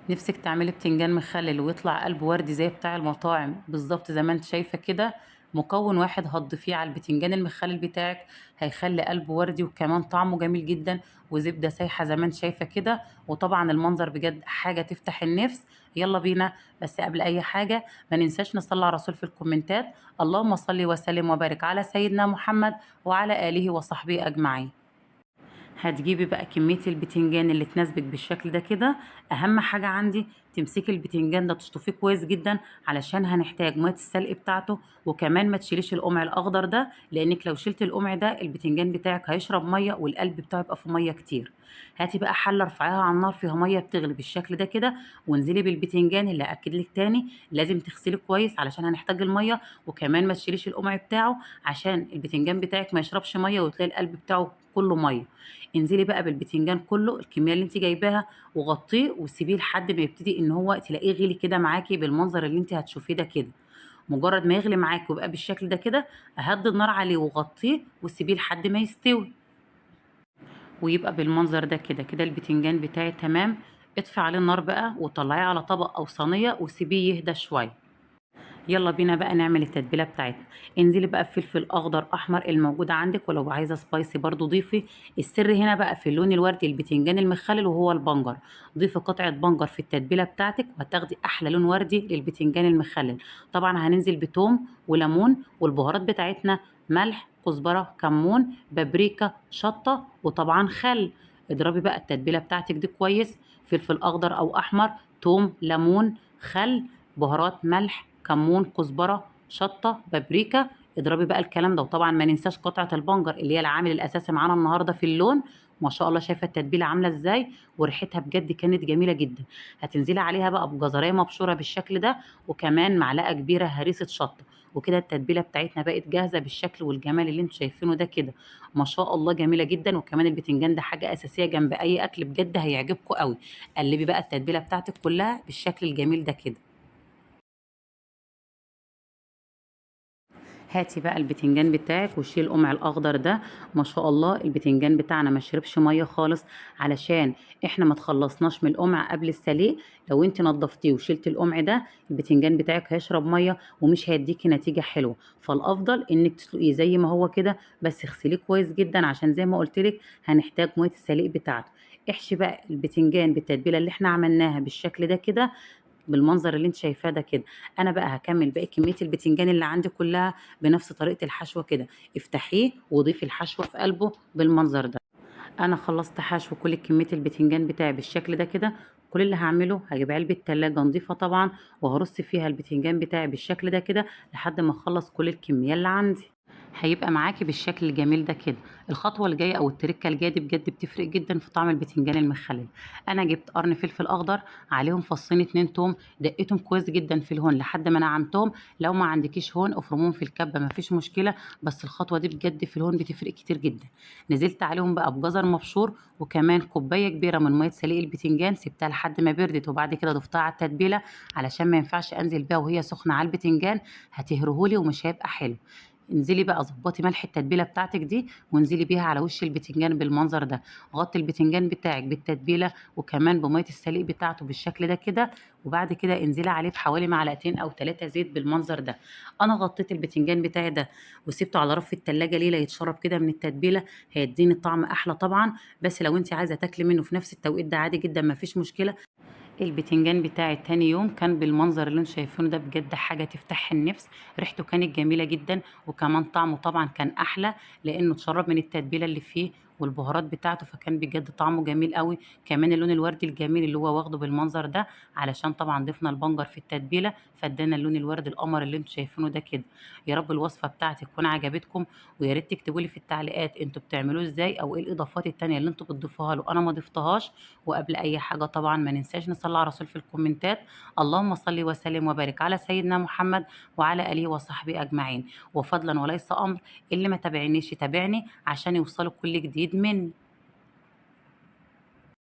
نفسك تعملي بتنجان مخلل ويطلع قلبه وردي زي بتاع المطاعم بالظبط زي ما انت شايفه كده؟ مكون واحد هتضيفيه على البتنجان المخلل بتاعك هيخلي قلبه وردي وكمان طعمه جميل جدا، وزبده سايحه زي ما انت شايفه كده، وطبعا المنظر بجد حاجة تفتح النفس. يلا بينا، بس قبل اي حاجة ما ننساش نصلي على الرسول في الكومنتات. اللهم صل وسلم وبارك على سيدنا محمد وعلى اله وصحبه اجمعين. هتجيبي بقى كمية البتنجان اللي تناسبك بالشكل ده كده. اهم حاجة عندي تمسكي البتنجان ده تشطفيه كويس جدا علشان هنحتاج مية السلق بتاعته، وكمان ما تشيليش القمع الاخضر ده، لانك لو شلت القمع ده البتنجان بتاعك هيشرب مية والقلب بتاعه يبقى فيه مية كتير. هاتي بقى حله ارفعيها على النار فيها مية بتغلي بالشكل ده كده، وانزلي بالبتنجان اللي هاكد لك تاني لازم تغسليه كويس علشان هنحتاج المية، وكمان ما تشيليش القمع بتاعه عشان البتنجان بتاعك ما يشربش مية وتلاقي القلب بتاعه كله مية. انزلي بقى بالبتنجان كله الكمية اللي انت جايباها وغطيه وسيبيه لحد ما يبتدي ان هو تلاقيه غلي كده معاكي بالمنظر اللي انت هتشوفيه ده كده. مجرد ما يغلي معاكي ويبقى بالشكل ده كده هدي النار عليه وغطيه وسيبيه لحد ما يستوي ويبقى بالمنظر ده كده. كده البتنجان بتاعي تمام. اطفي عليه النار بقى وطلعيه على طبق او صينية وسيبيه يهدى شوية. يلا بينا بقى نعمل التتبيله بتاعتنا. انزلي بقى بفلفل اخضر احمر الموجود عندك، ولو عايزه spicy برضو ضيفي. السر هنا بقى في اللون الوردي البتنجان المخلل وهو البنجر. ضيفي قطعه بنجر في التتبيله بتاعتك وهتاخدي احلى لون وردي للبتنجان المخلل. طبعا هننزل بتوم وليمون والبهارات بتاعتنا ملح كزبره كمون بابريكا شطه وطبعا خل. اضربي بقى التتبيله بتاعتك دي كويس، فلفل اخضر او احمر، توم، ليمون، خل، بهارات، ملح، كمون، كزبره، شطه، بابريكا. اضربي بقى الكلام ده، وطبعا ما ننساش قطعه البنجر اللي هي العامل الاساسي معانا النهارده في اللون. ما شاء الله شايفه التتبيله عامله ازاي وريحتها بجد كانت جميلة جدا. هتنزلي عليها بقى بجزرايه مبشوره بالشكل ده، وكمان معلقه كبيرة هريسه شطه، وكده التتبيله بتاعتنا بقت جاهزة بالشكل والجمال اللي انتم شايفينه ده كده. ما شاء الله جميلة جدا. وكمان البتنجان ده حاجة اساسية جنب اي اكل، بجد هيعجبكم قوي. قلبي بقى التتبيله بتاعتك كلها بالشكل الجميل ده كده. هاتي بقى البتنجان بتاعك وشيل القمع الاخضر ده. ما شاء الله البتنجان بتاعنا ما شربش مية خالص علشان احنا ما تخلصناش من القمع قبل السليق. لو انت نظفتيه وشلتي القمع ده البتنجان بتاعك هيشرب مية ومش هيديكي نتيجة حلوة، فالافضل انك تسلقيه زي ما هو كده، بس اغسليه كويس جدا عشان زي ما قلت لك هنحتاج مية السليق بتاعته. احشي بقى البتنجان بالتتبيله اللي احنا عملناها بالشكل ده كده بالمنظر اللي انت شايفاه ده كده. انا بقى هكمل باقي كمية البتنجان اللي عندي كلها بنفس طريقه الحشوه كده. افتحيه وضيفي الحشوه في قلبه بالمنظر ده. انا خلصت حشو كل كمية البتنجان بتاعي بالشكل ده كده. كل اللي هعمله هجيب علبة تلاجة نظيفة طبعا وهرص فيها البتنجان بتاعي بالشكل ده كده لحد ما اخلص كل الكمية اللي عندي. هيبقى معاكي بالشكل الجميل ده كده. الخطوة الجاية او التركة الجاية دي بجد بتفرق جدا في طعم البتنجان المخلل. انا جبت قرن فلفل اخضر عليهم فصين 2 توم، دقيتهم كويس جدا في الهون لحد ما نعمتهم. لو ما عندكيش هون افرموهم في الكبه مفيش مشكلة، بس الخطوة دي بجد في الهون بتفرق كتير جدا. نزلت عليهم بقى بجزر مبشور وكمان كوباية كبيرة من مية سليق البتنجان، سبتها لحد ما بردت وبعد كده ضفتها على التتبيله علشان ما ينفعش انزل بيها وهي سخنة على البتنجان، هتهرهولي ومش هيبقى حلو. انزلي بقى ظبطي ملح التتبيله بتاعتك دي وانزلي بيها على وش البتنجان بالمنظر ده. غطي البتنجان بتاعك بالتتبيله وكمان بميه السليق بتاعته بالشكل ده كده، وبعد كده انزلي عليه بحوالي معلقتين او 3 زيت بالمنظر ده. انا غطيت البتنجان بتاعي ده وسبته على رف التلاجة ليلة يتشرب كده من التتبيله، هيديني طعم احلى طبعا. بس لو انت عايزه تاكلي منه في نفس التوقيت ده عادي جدا مفيش مشكلة. البتنجان بتاعي تاني يوم كان بالمنظر اللي انتم شايفينه ده، بجد حاجة تفتح النفس. ريحته كانت جميلة جدا وكمان طعمه طبعا كان احلى لانه اتشرب من التتبيله اللي فيه والبهارات بتاعته، فكان بجد طعمه جميل قوي. كمان اللون الوردي الجميل اللي هو واخده بالمنظر ده علشان طبعا ضفنا البنجر في التتبيله فادانا اللون الوردي القمر اللي انتم شايفينه ده كده. يا رب الوصفة بتاعتي تكون عجبتكم، ويا ريت تكتبوا لي في التعليقات انتوا بتعملوه ازاي او ايه الاضافات التانية اللي انتوا بتضيفوها له انا ما ضفتهاش. وقبل اي حاجة طبعا ما ننساش نصلي على الرسول في الكومنتات. اللهم صل وسلم وبارك على سيدنا محمد وعلى اله وصحبه اجمعين. وفضلا وليس امر، اللي ما تابعنيش يتابعني عشان يوصلوا كل جديد مني.